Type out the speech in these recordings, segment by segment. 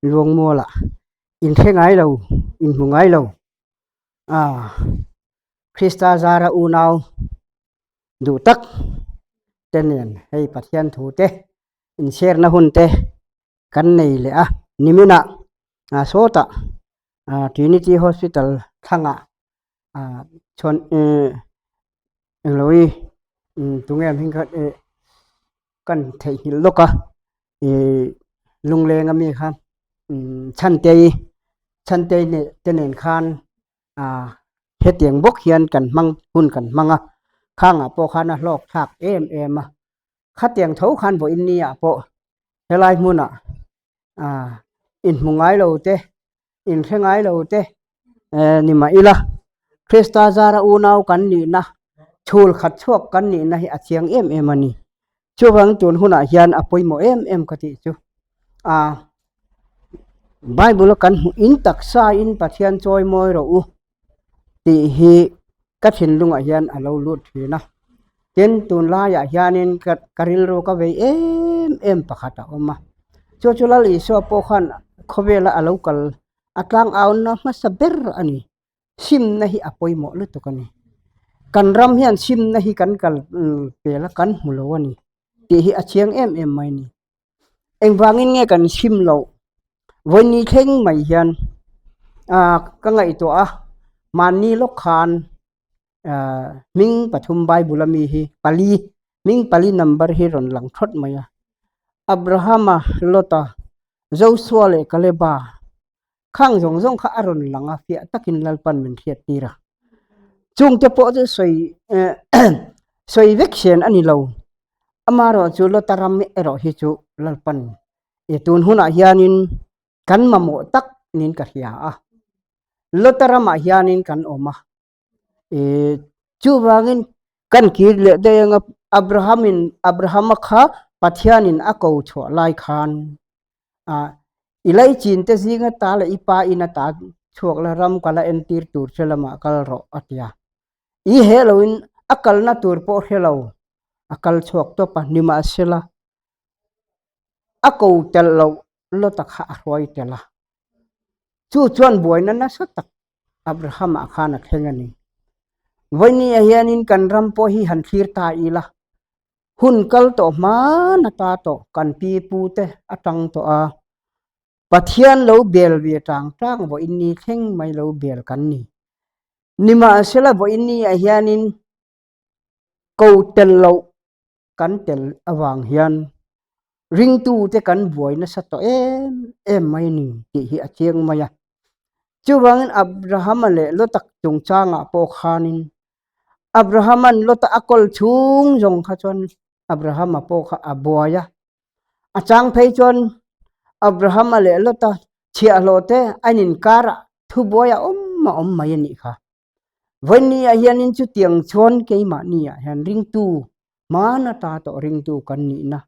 Luangmualah inhre ngai lo, inhmu ngai lo. Krista zara unau duh tak te nen hei Pathian thu te inchhiarna hun te kan nei leh a. Niminah sawtah Trinity Hospital thlangah chhuan englo i tunge an hming kha kan theihnghilh lawk a ih lungleng ami kha chhantei chhantei te nen khan ah hetiang bawk hian kan hmang hun kan hmang a khangah pawh khan a hlawk thlak em em a khatiang tho khan vawiin ni ah pawh helai hmunah ah inhmu ngai lo te inhre ngai lo te eh ni mah ila Krista zara unau kan nihna chhul khat chhuak kan nihna hi a chiang em em a ni chuvang tun hunah hian a pawimawh em em ka tih chu ah Bible a kan hmuh in taksa in Pathian chawi mawi rawh u tih hi ka thinlungah hian a lo lut thin a tin tunlaiah hianin ka ka rilru ka vei em em pakhat a awm a chu chu Lal Isua pawh khan khawvela a lo kal a tlang auna hmasa ber a ni simna hi a pawimawh lutuk a ni kan ram hian simna hi kan kal pel a kan hmu lo a ni tih hi a chiang em em mai a ni. Engvangin nge kan sim loh? Vawini thleng mai hian ah ka ngaihtuah a, mahni lawk khan ah hming pathum Bible ami hi pali hming pali number hi rawn lang thawt mai a, Abrahama, Lota, Joshua leh Kaleba Khang zawng zawng kha a rawn lang a, fiah takin Lalpan min hriat tir a. Chungte pawh chu sawi sawi vek hian a ni lo. Amaherawh chu Lota ram erawh hi chu Lalpan i tun hunah hianin kan mamawh tak niin ka hria a. Lota ramah hianin kan awm a. I chuvangin kan kir leh daih anga Abrahamin Abrahama kha Pathianin a ko chhuah lai khan ah i laichin te zinga ta leh i pa in a ta chhuak la ram kala entir tur che lamah kal rawh a ti a. I he loin a kalna tur pawh hre lo a kal chhuak tawp a nimahsela a ko telh loh lawta kha a hruai tel a. Chu chuan buaina nasa tak Abraham-ah khan a thleng a ni. Vawinia hianin kan ram pawh hi han thlir ta ila, hun kal tawh hman ata tawh kan pi pute atang tawh a, Pathian lo bel ve tang tang vawiin ni thleng mai lo bel kan ni. Nimahsela vawiin niah hianin ko tel loh kan tel avang hian ringtute kan buai nasa tawh em em mai a ni tih hi a chiang mai a. Chuvangin Abrahama leh Lota chungchangah pawh khanin Abrahama'n Lota a kawl chhung zawng kha chuan Abrahama pawh kha a buai a. A chang phei chuan Abrahama leh Lota chhiahhlawh te an inkarah thubuai a awm a awm mai a nih kha. Vawinia hianin chutiang chuan keimahniah hian ringtu hman ata tawh ringtu kan nihna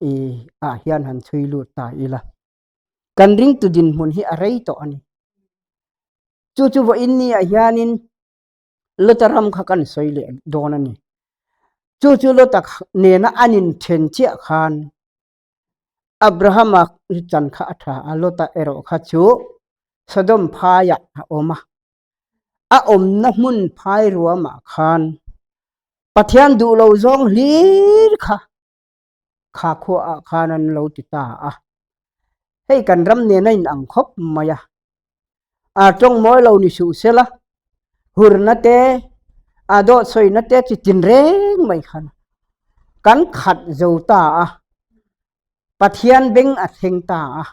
i ah hian han chhui lut ta ila. Kan ringtu dinhmun hi a rei tawh a ni. Chu chu vawinia hianin Lota ram kha kan sawi leh dawn a ni. Chu chu Lota nena an inthen chiah khan Abrahama chan kha a tha a, Lota erawh kha chu Sodom phaiah a awm a. A awmna hmun phai ruamah khan Pathian duh lo zawng hlir kha kha khuaah khan an lo ti ta a. Hei kan ram nena inang khawp mai a. A tawng mawi lo ni suh sela, hurna te, a dawt sawina te chi tin reng mai khan kan khat zo ta a, Pathian beng a thleng ta a.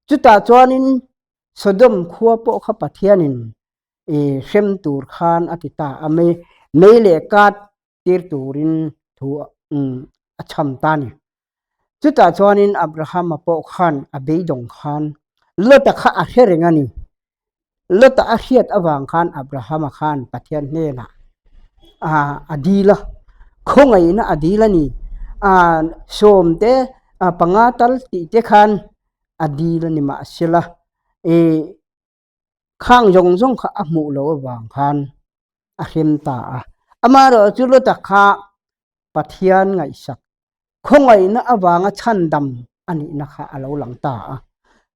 Chutah chuanin Sodom khua pawh kha Pathianin i hrem tur khan a ti ta a, mei mei leh kat tir turin thu a chham ta a ni. Chutah chuanin Abrahama pawh khan a beidawng khan Lota kha a hre reng a ni. Lota a hriat avang khan Abrahama khan Pathian hnenah a dil a, khawngaihna a dil a ni. Sawm te panga tal tih te khan a dil a ni mahsela Khang zawng zawng kha a hmuh loh avang khan a hrem ta a. Amaherawhchu Lota kha Pathian ngaihsak, khawngaihna avanga chhandam a nihna kha a lo lang ta a.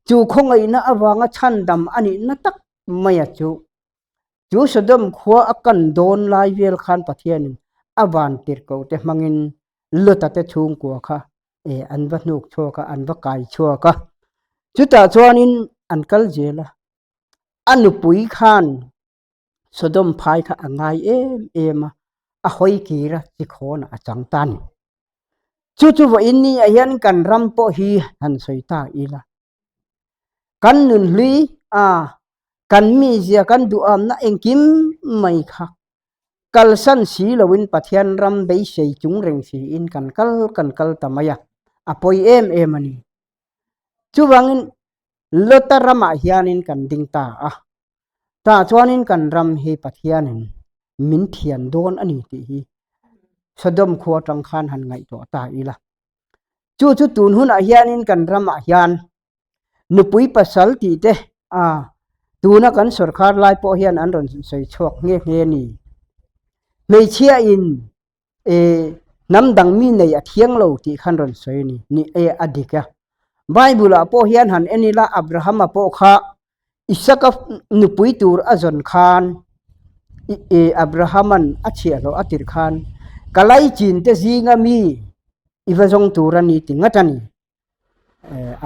Chu khawngaihna avanga chhandam a nihna tak maia chu, chu Sodom khua a kan dawn lai vel khan Pathianin a van tirhkohte hmangin Lota te chhungkua kha an va hnuk chhuak a, an va kai chhuak a. Chutah chuanin an kal zel a, a nupui khan Sodom phai kha a ngai em em a, a hawi kir a, chikhawnah a chang ta a ni. Chu chu vawiin ni ah hian kan ram pawh hi han sawi ta ila. Kan nunhlui a, kan mizia kan duhamna engkim mai kha kalsan si loin Pathian ram beisei chung reng siin kan kal kan kal ta mai a, a pawi em em a ni. Chuvangin Lota ramah hianin kan ding ta a, tah chuanin kan ram hi Pathianin min thian dawn a ni tih hi Sodom khua atang khan han ngaihtuah ta ila. Chu chu tun hunah hianin kan ramah hian nupui pasal tih te a tuna kan sorkar lai pawh hian an rawn sawi chhuak nghe nghe a ni. Hmeichhia in e hnam dang mi nei a thiang lo tih khan rawn sawi a ni. Ni e a dik a. Bible ah pawh hian han en ila Abrahama pawh kha Isaka nupui tur a zawn khan Abrahaman a chhiahhlawh a tirh khan ka laichin te zinga mi i va zawng tur a ni ti ngat a ni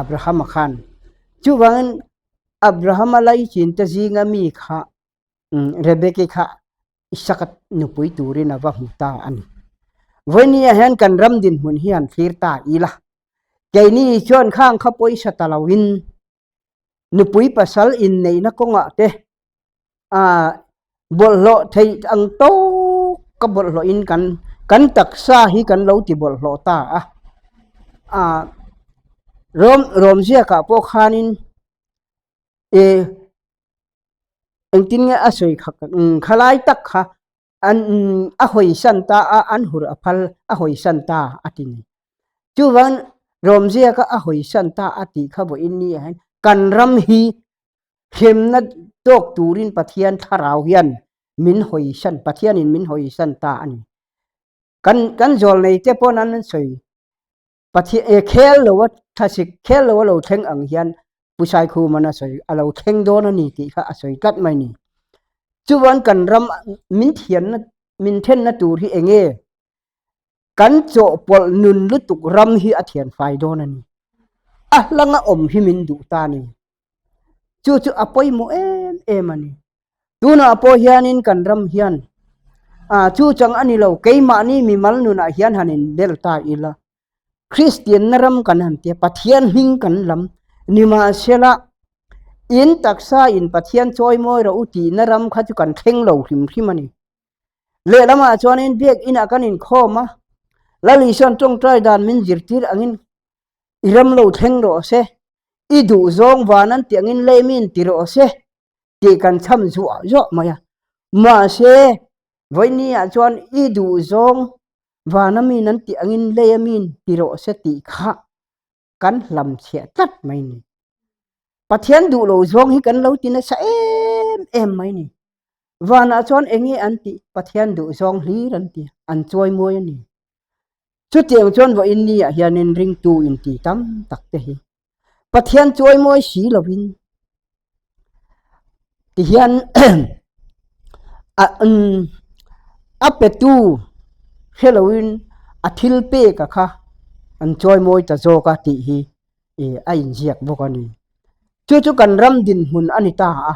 Abrahama khan. Chuvangin Abrahama laichin te zinga mi kha Rebeki kha Isaka nupui turin a va hmu ta a ni. Vawinia hian kan ram dinhmun hi han thlir ta ila. Keini chuan khang kha pawisa ta loin nupui pasal inneihna kawngah te ah bawlhhlawh theih ang tawk ka bawlhhlawhin kan kan taksa hi kan lo ti bawlhhlawh ta a ah rawm rawm ziakah pawh khanin eh engtin nge a sawi kha khalai tak kha an a hawisan ta a an hur a phal a hawisan ta a ti ni. Chuvan Rawmziaka a hawisan ta a tih kha vawiin ni ah hian kan ram hi hremna tawk turin Pathian thlarau hian min hawisan Pathianin min hawisan ta a ni. Kan kan zawlnei te pawn an sawi Pathian e khel lo a thasik khel lo a lo thleng ang hian Pu Saikhuman a sawi a lo thleng dawn a ni tih kha a sawi tlat mai ni. Chuan kan ram min thianna min thenna tur hi eng nge? Kan chawhpawlh nun lutuk ram hi a thian fai dawn a ni. A hlanga awm hi min duh ta a ni. Chu chu a pawimawh em em a ni. Tunah pawh hianin kan ram hian ah chu chang a ni lo, keimahni mimal nunah hian han inbel ta ila, Kristianna ram kan han tia, Pathian hming kan lam, nimahsela in taksa in Pathian chawimawi rawh u tihna ram kha chu kan thleng lo hrim hrim a ni. Lehlamah chuanin biakinah kan inkhawm a, Lal Isuan tawngtai dan min zirtir angin i ram lo thleng rawh se, i duhzawng van an tih angin lei min ti rawh se tih kan chham zuah zuah mai a. Mahse, vawinia chuan i duhzawng vana min an tih angin lei a min ti rawh se tih kha kan hlamchhiah tlat mai ni. Pathian duh lo zawng hi kan lo ti nasa em em mai ni. Vanah chuan eng nge an tih? Pathian duh zawng hlir an ti, an chawi mawi a ni. Chutiang chuan vawiin ni ah hianin ringtu inti tam tak te hi Pathian chawi mawi si lovin tihian a petu hre loin a thil pek a kha an chawi mawi ta zawk a tih hi a inziak bawk a ni. Chu chu kan ram dinhmun a ni ta a,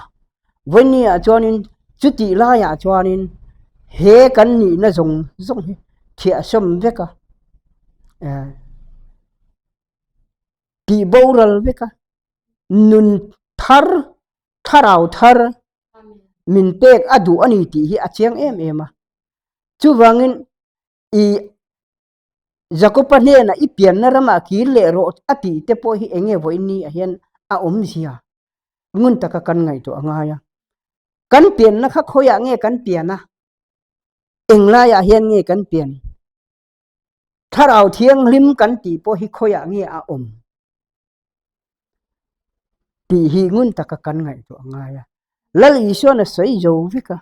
vawiin ah chuanin chutih laiah chuanin he kan nihna zawng zawng hi thiahsawm vek a, tih boral vek a, nun thar thlarau thar min pek a duh a ni tih hi a chiang em em a. Chuvangin i Jakoba hnenah i pianna ramah kir leh rawh a tih te pawh hi eng nge vawiin ni ah hian a awmzia ngun taka kan ngaihtuah a ngai a. Kan pianna kha khawiah nge kan pian a? Englaiah hian nge kan pian? Thlarau Thianghlim kan tih pawh hi khawiah nge a awm? Tih hi ngun taka kan ngaihtuah a ngai a. Lal Isuan a sawi zo vek a.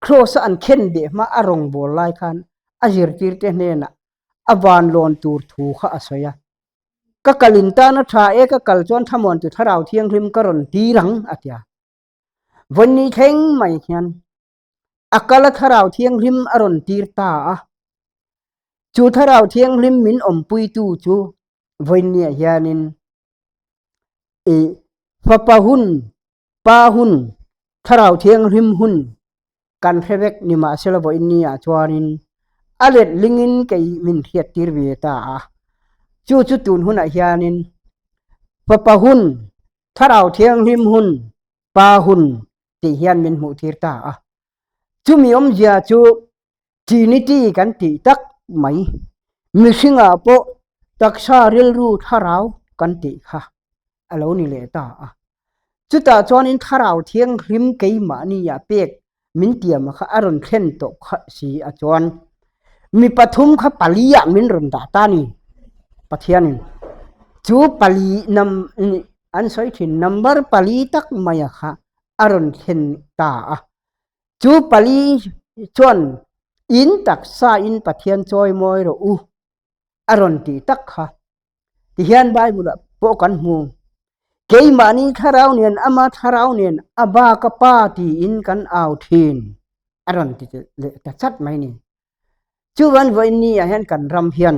Kraws-a an khen beh hma a rawngbâwl lai khan a zirtîrte hnênah a vânlawn tûr thu kha a sawi a. Ka kal in tan a tha e, ka kal chuan thlamuan tu thlarau thianghlim ka rawn tir ang, a ti a. Vawiin thleng mai hian a kal a thlarau thianghlim a rawn tir ta a. Chu thlarau thianghlim min awmpuitu chu vawiinniah hianin i fapa hun, pa hun, thlarau thianghlim hun kan hre vek ni mahsela vawiinniah chuanin a letlingin kei min hriattir ve ta a. Chu chu tun hunah hianin fapa hun, thlarau thianghlim hun, pa hun tih hian min hmuh tir ta a. Chumi awmzia chu Trinity kan tih tak mai, mihringah pawh taksa rilru thlarau kan tih kha a lo ni leh ta a. Chutah chuanin thlarau thianghlim keimahnia pek min tiama kha a rawn thlen tawh kha si a chuan mi pathum kha paliah min rawn dah ta ni. Pathianin chu pali nam an sawi thin number pali tak maia kha a rawn thlen ta a. Chu pali chuan in taksa in Pathian chawi mawi rawh u a rawn tih tak kha. Tihian Bible ah pawh kan hmu. Keimahni thlarau nen ama thlarau nen a ba ka pa tiin kan au thin a rawn ti leh ta chat mai ni. Chuvan vawiin ah hian kan ram hian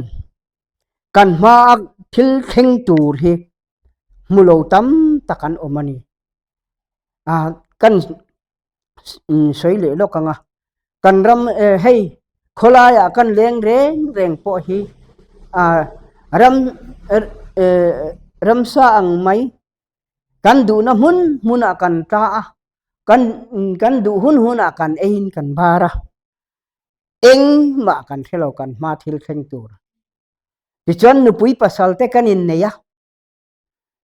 kan hma a thil thleng tur hi hmu lo tam tak an awm a ni. Ah kan sawi leh lawk ang a, kan ram hei khawlaiah kan leng reng reng pawh hi ah ram ramsa ang mai kan duhna hmun hmunah kan ta a, kan kan duh hun hunah kan eiin kan bar a, engmah kan hre lo kan hma thil thleng tur. Tichuan nupui pasal te kan innei a,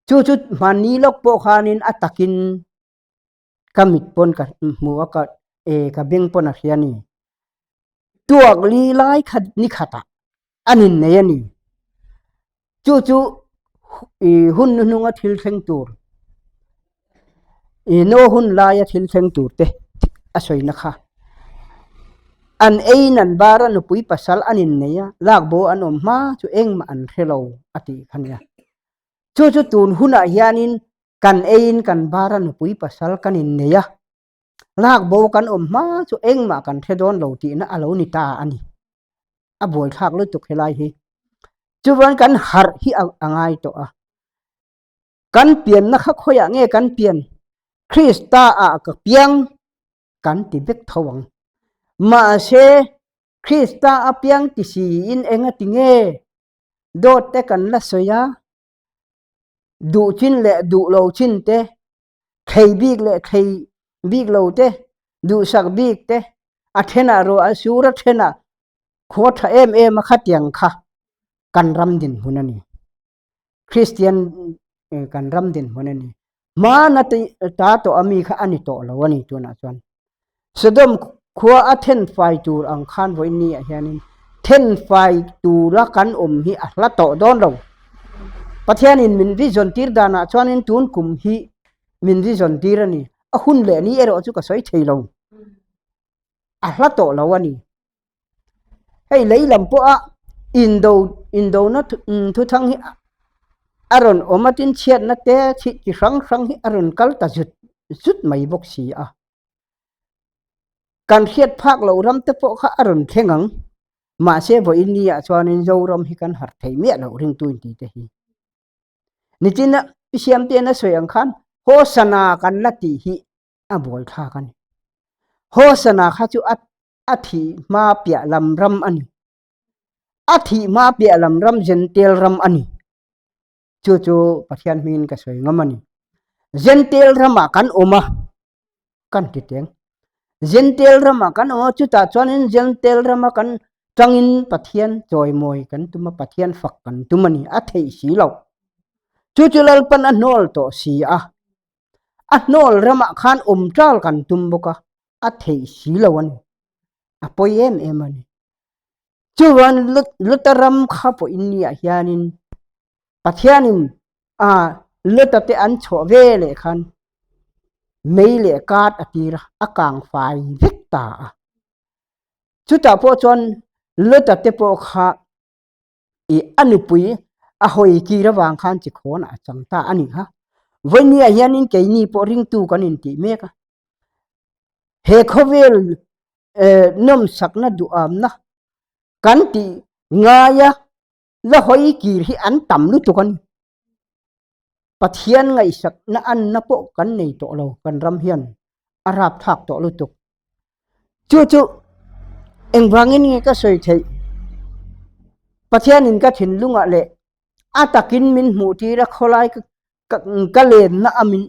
chu chu hmanni lawk pawh khanin a takin ka mit pawn ka hmu a ka e ka beng pawn a hria a ni. Tuak li lai khat ni khatah an innei a ni. Chu chu i hun hnuhnunga thil thleng tur i no hun laia thil thleng tur te a sawina kha. An ei nan bar a nupui pasal an innei a, lak bo an awm hma chu engmah an hre lo a tih kha nia. Chu chu tun hunah hianin Kan eiin kan bar a nupui pasal kan innei a, lak bo kan awm hma chu engmah kan hre dawn lo tihna a lo ni ta a ni. A buaithlak lutuk helai hi. Chuvan kan harh hi a ngai tawh a. Kan pianna kha khawiah nge kan pian? Krista ah ka piang kan ti vek tho ang. Mahse Krista a piang ti siin enga ti nge dawt te kan la sawi a? Duh chin leh duh lo chin te, thlei bik leh thlei bik lo te, duhsak bik te, a thenah ruah a sur a thenah khua tha em em a khatiang kha kan ram dinhmun a ni. Kristian kan ram dinhmun a ni. Hmana ta tawh a mi kha a ni tawh lo a ni tunah chuan. Sodom khua a thenfai tur ang khan vawiin ah hianin thenfai tura kan awm hi a hla tawh dawn lo. Pathianin min ri zawn tir danah chuanin tun kum hi min ri zawn tir a ni. A hun leh ni erawh chu ka sawi thei lo. A hla tawh lo a ni. Hei lei lam pawha indo indona thuthang hi a rawn awm a tin chhiatna te chi hrang hrang hi a rawn kal ta zut zut mai bawk si a. Kan hriat phak loh ram te pawh kha a rawn thleng ang. Mahse vawiin ni ah chuanin Zoram hi kan harh thei miah loh ringtu inti te hi. Nichina i siamte'n a sawi ang khan Hosana kan la tih hi a buaithlak a ni. Hosana kha chu a a thih hma piah lam ram a ni. A thih hma piah lam ram Jentail ram a ni. Chu chu Pathian hmingin ka sawi ngam a ni. Jentail ramah kan awm a, kan ti teng. Jentail ramah kan awm a, chutah chuanin Jentail rama kan tangin Pathian chawimawi kan tum a, Pathian fak kan tum a ni. A theih si lo. Chu chu Lalpan a hnawl tawh si a. A hnawl ramah khan awm tal kan tum bawk a, a theih si lo a ni. A pawi em em a ni. Chuan Lota ram kha pawh India hianin Pathianin a Lota te an chhuah ve leh khan mei leh kat a tir a, a kang fai vek ta a. Chutah pawh chuan Lota te pawh kha i a nupui. A hawi kir avang khan chi khawnah a chang ta a nih kha. Vawinia hianin keini pawh ringtu kan intih mek a. He khawvel nawmsakna duhamna kan tih ngaia la hawi kir hi an tam lutuk a ni. Pathian ngaihsakna anna pawh kan nei tawh lo kan ram hian a rapthlak tawh lutuk. Chu chu engvangin nge ka sawi theih? Pathianin ka thinlungah leh a takin min hmuh tir a khawlai ka lenna a min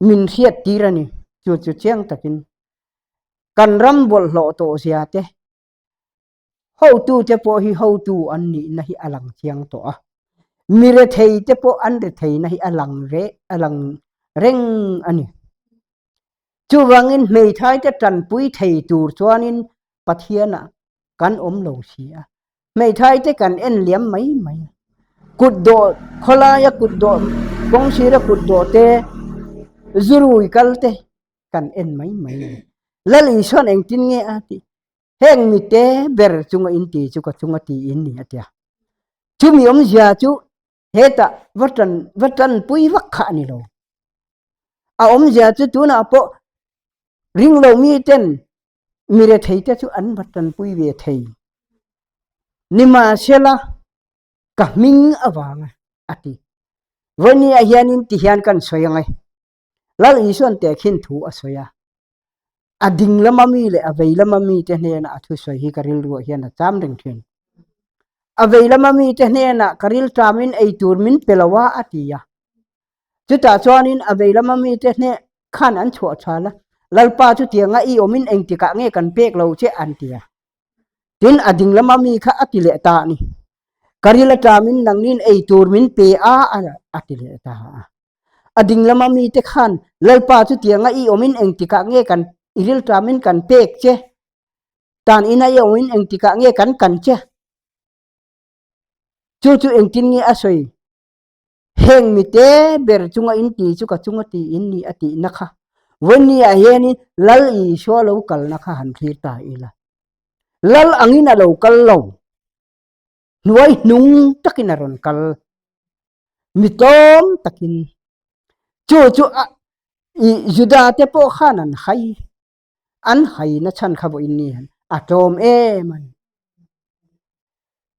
min hriat tir a ni. Chu chu chiang takin kan ram bawlhhlawh tawh zia te Hotute pawh hi hotu an nihna hi a lang chiang tawh a, mi retheite pawh an retheina hi a lang reh a lang reng a ni. Chuvangin hmeithaite tanpui thei tur chuanin Pathianah kan awm lo si a, hmeithaite kan en liam mai mai a. Kutdawh khawlaia kutdawh kawngsira kutdawh te, zurui kal te kan en mai mai a ni. Lal Isuan engtin nge a tih? Heng mite ber chunga in ti chu ka chunga ti in ni a tia. Chumi awmzia chu hetah va tan va tanpui vak kha a ni lo. A awmzia chu tunah pawh ringlo mi ten mi rethei te chu an va tanpui ve thei. Nimahsela ka hming avanga a ti. Vawinia hianin ti hian kan sawi ang e. Lal Isuan tehkhin thu a sawi a, a ding lama mi leh a vei lama mite hnenah a thusawi hi ka rilruah hian a cham reng thin. A vei lama mite hnenah ka ril ṭamin ei tur min pe lo a, a ti a. Chutah chuanin a vei lama mite hneh khan an chhuah chhal a, Lalpa chutianga i awmin engtikah nge kan pek lo che an ti a. Tin, a ding lama mi kha a ti leh ta a ni. Ka ril a ṭamin nangnin ei tur min pe a, a ti leh ta a. A ding lama mite khan Lalpa chu tianga i awmin engtikah nge kan i rilṭamin kan pek che? Tan ina i awmin engtikah nge kan kan che? Chu chu engtin nge a sawi? Heng mite ber chunga in ti chu ka chunga ti in ni a tihna kha. Vawinia hianin Lal Isua lo kalna kha han thlir ta ila. Lal angin a lo kal lo. Hnuai hnung takin a rawn kal. Mi tlawm takin. Chu chu a i Juda te pawh khan an hai. An hai na chhan kha vawiin ni hian a tlawm em a ni.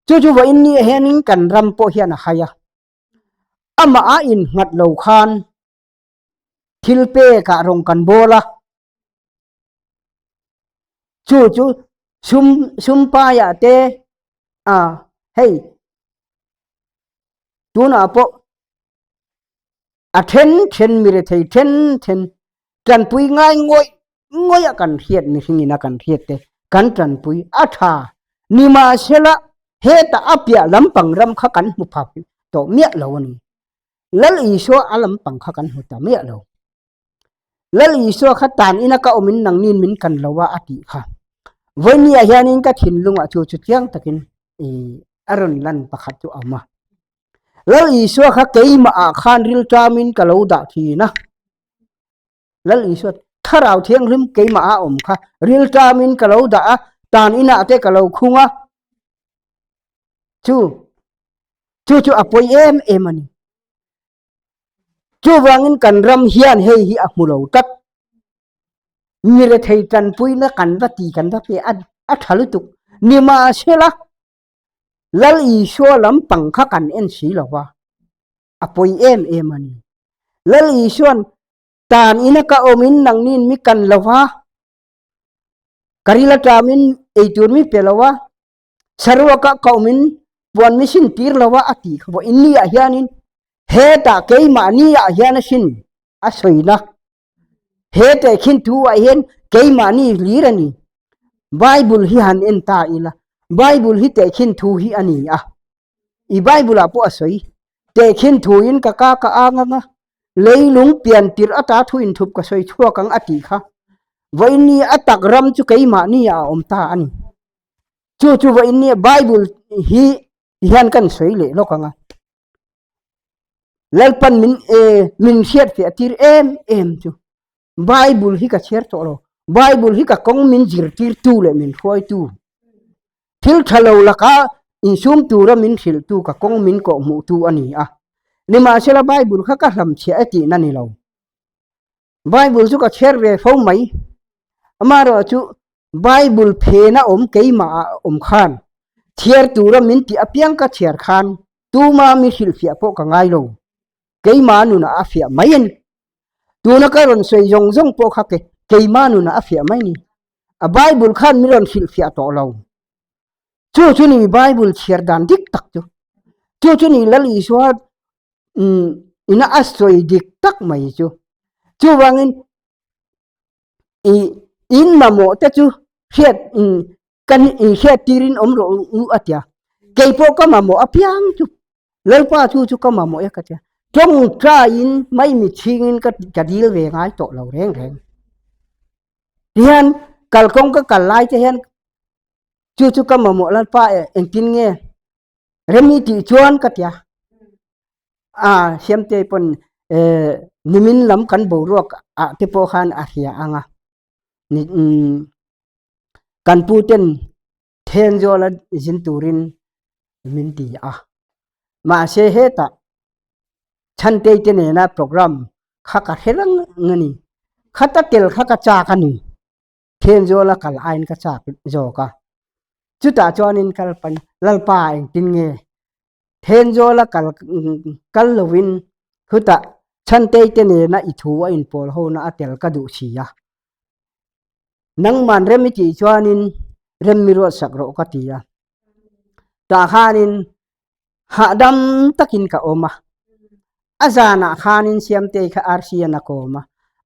Chu chu vawiin ni hianin kan ram pawh hian a hai a. Amah a innghat lo khan thil pekah rawng kan bawl a. Chu chu sum sum paiah te a hei tunah pawh a then then mi rethei then then tanpui ngai ngawih ngawih a kan hriat mihring in a kan hriat te kan tanpui a tha nimahsela hetah a piah lampang ram kha kan hmu phak tawh miah lo a ni. Lal Isua a lampang kha kan hmu ta miah lo. Lal Isua kha tan ina ka awmin nangnin min kan lo a a tih kha. Vawinia hianin ka thinlungah chu chu chiang takin a rawn lan pakhat chu a awm a. Lal Isua kha keimahah khan rilṭamin ka lo dah thin a. Lal Isua thlarau thianghlim keimah a awm kha rilṭamin ka lo dah a, tan inah te ka lo khung a. Chu chu chu a pawi em em a ni. Chuvangin kan ram hian hei hi a hmu lo tlat. Mi rethei tanpuina kan va ti kan va pe a a tha lutuk. Nimahsela Lal Isua lampang kha kan en si lo va, a pawi em em a ni. Lal Isuan tan ina ka awmin nangnin mi kan lo va, ka ril aṭamin eitur mi pe lo va, Saruaka ka awmin puan mi sin tir lo a a tih kha vawiin ni ah hianin hetah keimahni ah hian a sin a sawina he tehkhin thu ah hian keimahni hlir a ni. Bible hi han en ta ila Bible hi tehkhin thu hi a ni a i Bible ah pawh a sawi tehkhin thu in ka ka ka ang anga leilung pian tirh ata thu inthup ka sawi chhuak ang a tih kha vawiin ni a tak ram chu keimahni ah a awm ta a ni. Chu chu vawiin nia Bible hi hian kan sawi leh lawk ang a. Lalpan min e min hriat fiah tir em em chu Bible hi ka chhiar tawh lo. Bible hi ka kawng min zirtirtu leh min hruaitu. Thil tha lo laka Insum tura min hrilhtu ka kawng min kawhhmuhtu a ni a. Nimahsela Bible kha ka hlamchhiah e tihna ni lo. Bible chu ka chhiar ve fo mai. Amaherawh chu Bible phena awm keimah ah awm khan chhiar tura min tih apiang ka chhiar khan tuma mi hrilhfiah pawh ka ngai lo. Keimah nunah a fiah mai a ni. Tuna ka rawn sawi zawng zawng pawh kha keimah nunah a fiah mai a ni. A Bible khan min rawn hrilhfiah tawh lo. Chu chu ni Bible chhiar dan dik tak chu. Chu chu ni Lal Isua ina a sawi dik tak mai chu. Chuvangin i in mamawh te chu hriat kan inhriat tirin awm rawh u a tia. Kei pawh ka mamawh apiang chu Lalpa chu chu ka mamawh e ka tia. Tawngtaiin maimi chhingin ka ka dil ve ngai tawh lo reng reng. Tihian kalkawng ka kal lai te hian chu chu ka mamawh Lalpa e engtin nge Remi tih chuan ka tia a Siamtei pawn eh nimin lam kan boruak ah te pawh khan a hria ang a ni umm kan pu ten Thenzawl a zin turin min ti a mahse hetah Chhantei te nena program kha ka hre reng a ni khata tel kha ka chak a ni. Thenzawl a kal aiin ka chak zawk a, chutah chuanin kal pan Lalpa engtin nge Thenzawl a kal kal lovin chutah Chhantei te nena i thu a inpawl hona a tel ka duh si a, nangman rem i tih chuanin rem mi ruat sak rawh ka ti a, tah khanin hahdam takin ka awm a, a zanah khanin Siamtei kha RC-an a kawm a,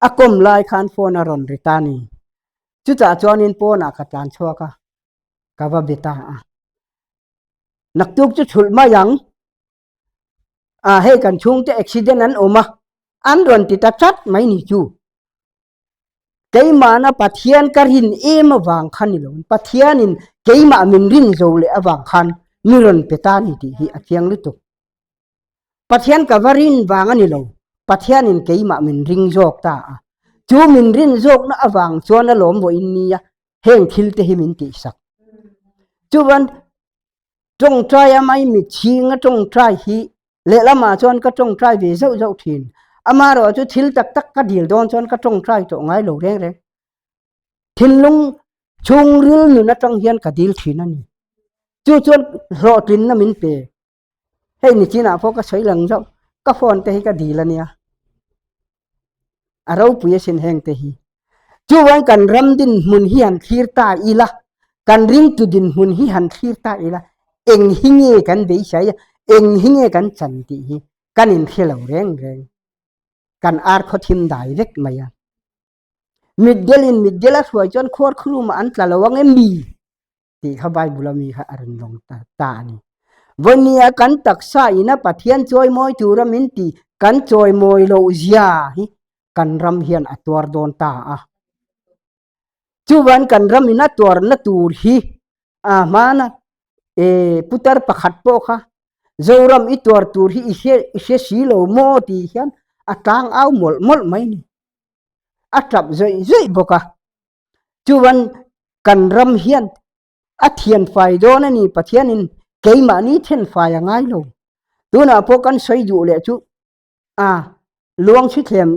a kawm lai khan phone a rawn ri ta ni. Chutah chuanin pawnah ka tlan chhuak a, ka va be ta a. Naktuk chu chhulh mai ang, a hei kan chhungte accident an awm a, an rawn ti ta chat mai ni chu. Keimahna Pathian ka rin em avang kha ni lo, Pathianin keimah min rin zo leh avang khan mi rawn pe ta ni tih hi a chiang lutuk. Pathian ka va rin vang a ni lo, Pathianin keimah min ring zawk ta a. Chu min rin zawkna avang chuan a lawm vawiin nia heng thil te hi min tihsak. Chuvan tawngtai a mai mitchhinga tawngtai hi Lehlamah chuan ka tawngtai ve zauh zauh thin. Amaherawh chu thil tak tak ka dil dawn chuan ka tawngtai tawh ngai lo reng reng. Thinlung chhungril nun atang hian ka dil thin a ni. Chu chuan hlawhtlinna min pe. Hei nichinah pawh ka sawi lang zauh, ka phone te hi ka dil a nia. A ropui asin heng te hi. Chuan kan ram dinhmun hi han thlir ta ila, kan ringtu dinhmun hi han thlir ta ila, eng hi nge kan beisai a, eng hi nge kan chan tih hi kan inhre lo reng reng. Kan ar khaw thim dai vek mai a. Mitdelin mitdel a hruai chuan khuar khurumah an tla lo ang em mi? tih kha Bible a mi kha a rawn lawng ta ta a ni. Vawnia kan taksa ina Pathian chawimawi tura min ti kan chawimawi loh zia hi kan ram hian a tuar dawn ta a. Chuvan kan ram in a tuarna tur hi a hmana e putar pakhat pawh kha Zoram i tuar tur hi i hre i hre si lo maw tih hian a tlang au mawlh mawlh mai ni. A tap zawih zawih bawk a. Chuan kan ram hian a thian fai dawn a ni Pathianin keimahni then fai a ngai lo. Tunah pawh kan sawi duh leh chu a luang chhithlem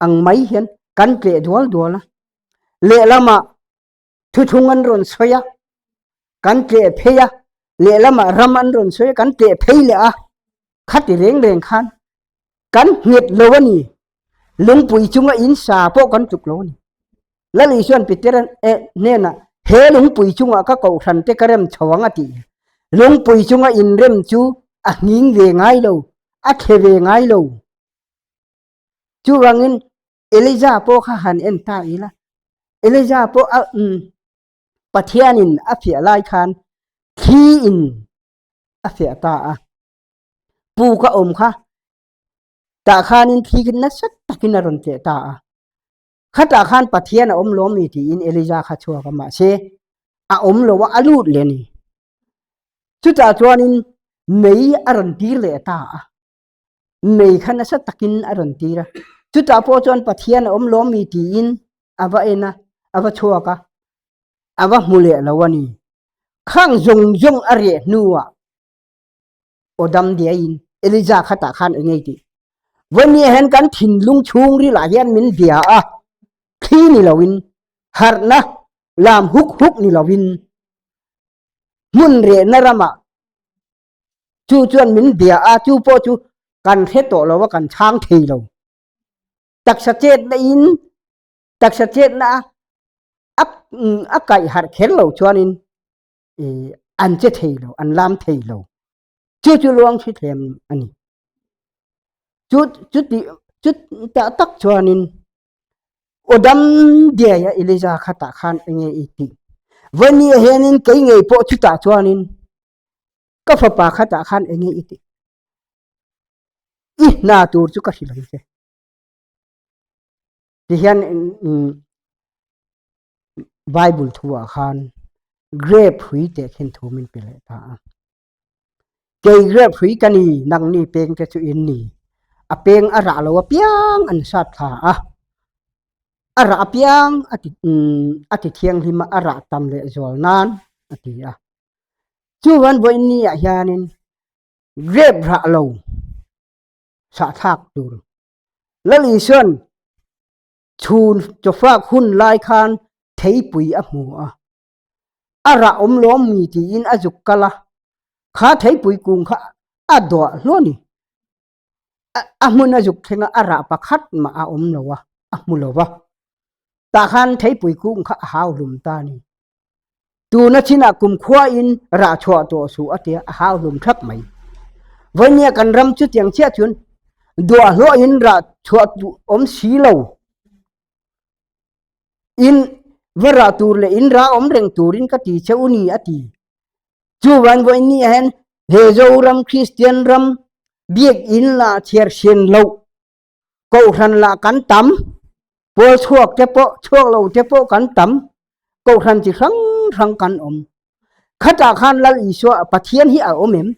ang mai hian kan tleh dual dual a. Lehlamah thuthung an rawn sawi a, kan tleh phei a, lehlamah ram an rawn sawi a, kan tleh phei leh a. Khati reng reng khan kan nghet lo a ni. Lungpui chunga in sa pawh kan tluk lo a ni. Lal Isuan Peter hnenah he lungpui chungah ka kohhran te ka rem chho ang a ti. Lungpui chunga in rem chu a nghing ve ngai lo, a thle ve ngai lo. Chuvangin Elijah pawh kha han en ta ila. Elijah pawh a Pathianin a fiah lai khan thli in a fiah ta a. Puk a awm kha tah khanin thi khi nasa takin a rawn tleh ta a. Khatah khan Pathian a awm lawm mi tiin Elijah kha chhuak a mahse a awm lo a, a lut leh a ni. Chutah chuanin mei a rawn tir leh ta a. Mei kha nasa takin a rawn tir a. Chutah pawh chuan Pathian a awm lawm mi tiin a va en a, a va chhuak a, a va hmu leh lo a ni. Khang zawng zawng a reh hnuah. Aw dam diaiin Elijah kha tah khan eng ei tih. Vawinia hian kan thinlung chhungril ah hian min bia a, thli ni loin, harhna lam huk huk ni loin, hmun rehna ramah chu chuan min bia a, chu pawh chu kan hre tawh lo a, kan chhang thei lo. Taksa chetna in taksa chetna a a kaih harh kher lo chuanin an che thei lo, an lam thei lo. Chu chu luang hri thlem a ni. Chu chu ti chu tah tak chuanin aw dam diai a Elijah kha tah khan enge i tih. Vawini hianin kei ngei pawh chutah chuanin ka fapa kha tah khan enge i tih. I hna tur chu ka hrilh ang che. Tihian Bible thu ah khan grape hrui teh khin thu min pe leh ta a. Kei grape hrui ka ni, nangni peng te chu in ni. A peng a rah lo apiang an sat thla a. A rah apiang a ti a ti thianghlim a, a rah tam leh zual nan a ti a. Chuan vawiin ni ah hianin grape rah lo sahthlak tur Lal Isuan chhun chawfak hun lai khan theipui a hmu a, a rah awm lawm mi tiin a zuk kal a, kha theipui kung kha a duah hluah a ni. A hmun a zuk thleng a, a rah pakhat mah a awm lo a, a hmu lo va. Tah khan theipui kung kha a hau hlum ta a ni. Tuna chinah kumkhuain rah chhuah tawh suh a tia a hau hlum thlap mai. Vawinia kan ram chutiang chiah chuan duah hluahin rah chhuah duh awm si lo. In va rah tur leh in rah awm reng turin ka ti che u ni a ti. Chuvan vawiin ni ah hian he Zoram Kristian ram biakinn lah chhiar hrian loh Kohhran lah kan tam, pawl chhuak te pawh, chhuak lo te pawh kan tam, kohhran chi hrang hrang kan awm. Khatah khan Lal Isua Pathian hi a awm em?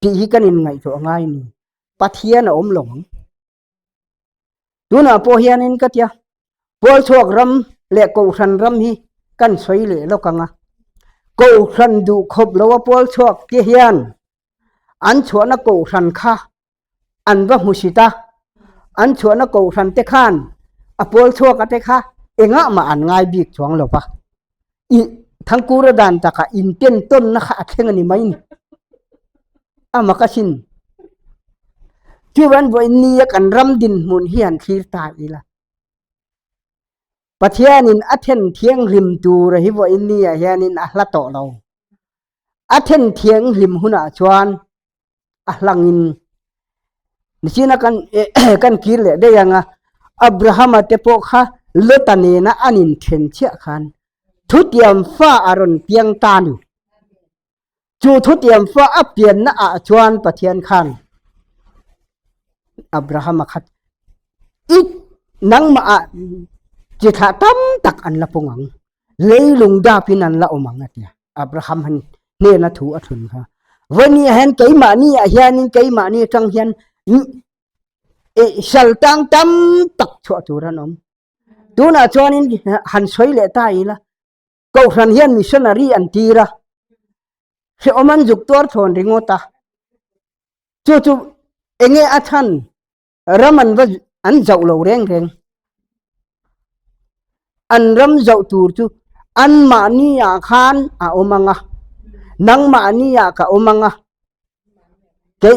Tih hi kan inngaihtuah ngai ni. Pathian a awm lo ang. Tunah pawh hianin ka tia, pawl chhuak ram leh kohhran ram hi kan sawi leh lawk ang a. Kohhran duh khawp lo a pawl chhuak te hian an chhuahna kohhran kha an va hmu sit a, an chhuahna kohhran te khan a pawl chhuak a te kha engah mah an ngai bik chuang lo va, i Thangkura dan takah inten tawnna kha a thleng a ni mai ni. A mak asin. Chuan vawiin nia kan ram dinhmun hi han thlir ta ila. Pathianin a then thianghlim tur hi vawiin nia hianin a hla tawh lo. A then thianghlim hunah chuan a hlangin nichina kan kan kir leh daih ang a, Abrahama te pawh kha Lota nena an inthen chiah khan thutiam fa a rawn piang ta a ni. Chu thutiam fa a pianna ah chuan Pathian khan Abrahama kha i nangmah ah chi thlah tam tak an la pung ang, leilung dapin an la awm ang a ti a. Abraham han hnena thu a thlun kha. Vawiin ah hian keimahni ah hianin keimahni atang hian sal tang tam tak chhuah tur an awm. Tunah chuanin han sawi leh ta ila, Kohhran hian missionary an tir a, hrehawm an zuk tuar thawn ringawt a. Chu chu enge a chhan ram an va an zauh lo reng reng. An ram zauh tur chu anmahni ah khan a awm ang a, nangmahni ah ka awm ang a. Kei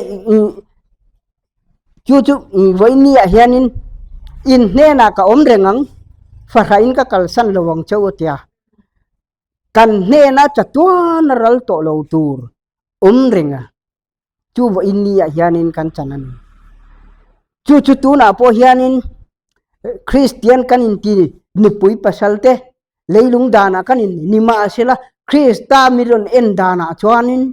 chu chu vawiin ah hianin in hnenah ka awm reng ang, fahrain ka kalsan lo ang che u tia. Kan hnena chatuan a ral tawh lo tur awm reng a, chu vawiin ni ah hianin kan chan a ni. Chu chu tunah pawh hianin Kristian kan inti nupui pasal te leilung danah kan in nimahsela Krista mi rawn en danah chuanin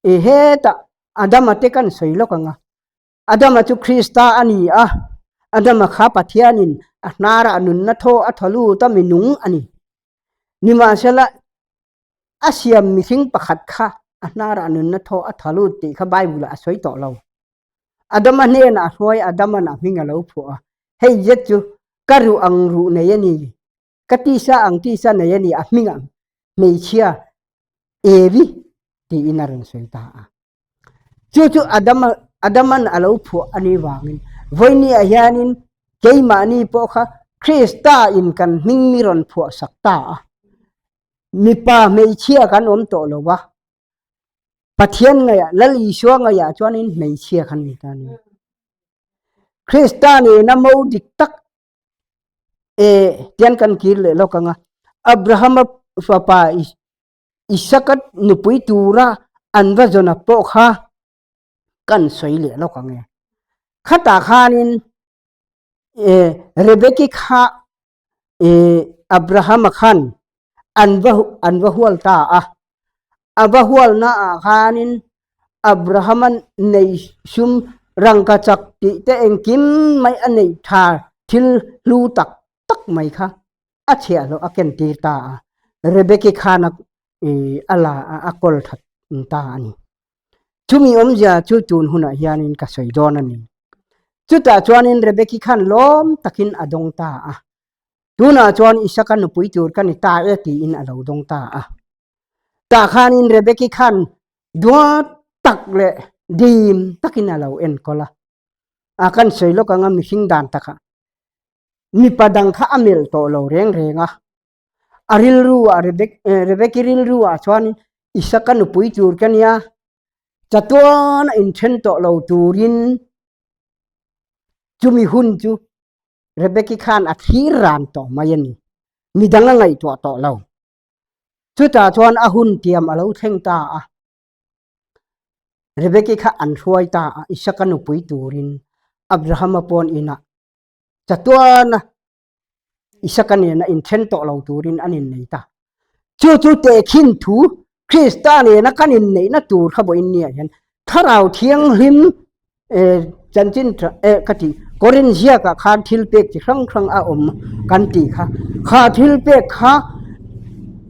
E hetah Adama te kan sawi lawk ang a, Adama chu Krista a ni a, Adama kha Pathianin a hnarah nunna thaw a thaw lut a mi nung a ni. Nimahsela, a siam mihring pakhat kha a hnarah nunna thaw a thaw lut tih kha Bible-ah a sawi tawh lo. Adama hnenah a hruai, Adama'n a hming a lo phuah a, hei zet chu ka ruh ang ruh nei a ni. Ka tisa ang tisa nei a ni, a hming ang hmeichhia Evi tiin a rawn sawi ta a. Chu chu Adama Adaman a lo phuah a nih vangin vawinia hianin keimahni pawh kha Krista in kan hming mi rawn phuah sak ta a. Mipa hmeichhia kan awm tawh lo va, Pathian ngaihah Lal Isua ngaihah chuanin hmeichhia kan ni ta a ni. Krista nena mo dik tak e tian kan kir leh lawk ang a, Abrahama fapa Isaka nupui tura an va zawna pawh kha kan sawi leh lawk ang e. Khatah khanin e Rebeki kha e Abrahama khan an va an va hual ta a, a va hualnaah khanin Abrahama nei sum rangkachak tih te engkim mai a neih tha thil hlu tak tak mai kha a chhiahhlawh a ken tir ta a, Rebeki khan a la a, a kawl that ta a ni. Chumi awmzia chu tun hunah hianin ka sawi dawn a ni. Chutah chuanin Rebeki khan lawm takin a dawng ta a, tunah chuan Isaka nupui tur ka ni ta e tiin a lo dawng ta a. Tah khanin Rebeki khan duat tak leh dim takin a lo enkawl a, a kan sawi lawk anga mihring dan takah mipa dang kha a melh tawh lo reng reng a, a rilru ah Rebeki rilru ah chuan Isaka nupui tur ka nia, chatuan a inthen tawh lo turin chumi hun chu Rebeki khan a thlir ran tawh mai a ni, midang a ngaihtuah tawh lo. Chutah chuan a hun tiam a lo thleng ta a, Rebeki kha an hruai ta a, Isaka nupui turin Abrahama pawn inah chatuana Isaka nena inthen tawh lo turin an innei ta. Chu chu tehkhin thu Krista nena kan inneihna tur kha vawiin niah hian Thlarau Thianghlim chanchin ka tih Korin ziakah khan thil pek chi hrang hrang a awm kan tih kha. Kha thil pek kha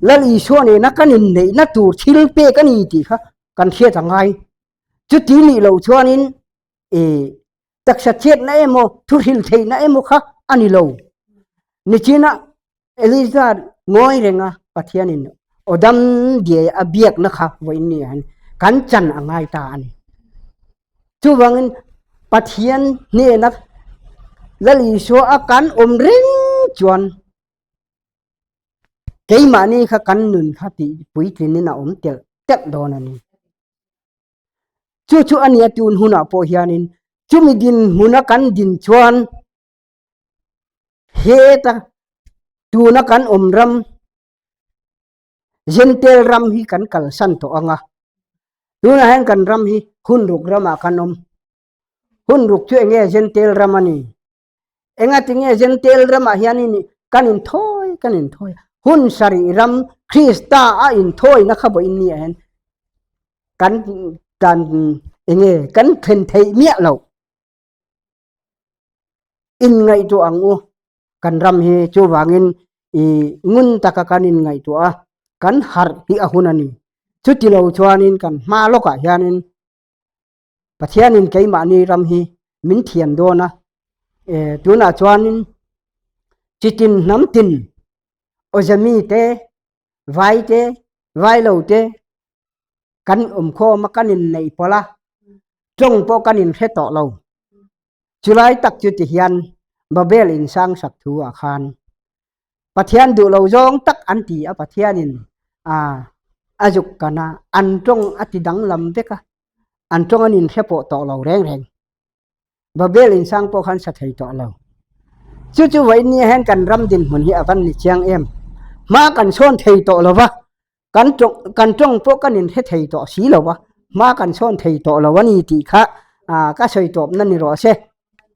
Lal Isua nena kan inneihna tur thil pek a ni tih kha kan hriat a ngai. Chuti nih loh chuanin taksa chhiatna emaw thu hril theihna emaw kha a ni lo. Nichina Elija ngawi renga Pathianin aw dam diai a biakna kha vawiin ni ah hian kan chan a ngai ta a ni. Chuvangin Pathian hnena Lal Isua a kan awm reng chuan keimahni kha kan nun kha tih puitlinin a awm telh telh dawn a ni. Chu chu a nia tun hunah pawh hianin chumi dinhmuna kan din chuan heta tuna kan awm ram Jentail ram hi kan kalsan tawh ang a, tunah hian kan ram hi hun ruk ramah kan awm. Hun ruk chu enge Jentail ram a ni. Engatinge Jentail ramah hianin kan inthawi kan inthawi a, hun sarih ram Krista a inthawina kha vawiin ni ah hian kan kan enge kan thlen theih miah loh. Inngaihtuah ang u, kan ram hi chuvangin i ngun taka kan inngaihtuah a, kan harh hi a hun a ni. Chuti lo chuanin kan hma lawkah hianin Pathianin keimahni ram hi min thiam dawn a, e tunah chuanin chitin hnam tin awzemi te, vai te, vailo te kan awmkhawm a, kan inneih pawlh a, tawng pawh kan inhre tawh lo. Chulai tak chu ti hian Babel insang sak thu ah khan Pathian duh lo zawng tak an ti a, Pathianin a a zuk kan a, an tawng a ti danglam vek a, an tawng an inhre pawh tawh lo reng reng. Babel insang pawh khan sa thei tawh lo. Chu chu vawiin nia hian kan ram dinhmun hi a van ni chiang em. Hma kan sawn thei tawh lo va, kan tawng kan tawng pawh kan inhre thei tawh si lo va, hma kan sawn thei tawh lo a ni tih kha ka sawi tawpna ni rawh se.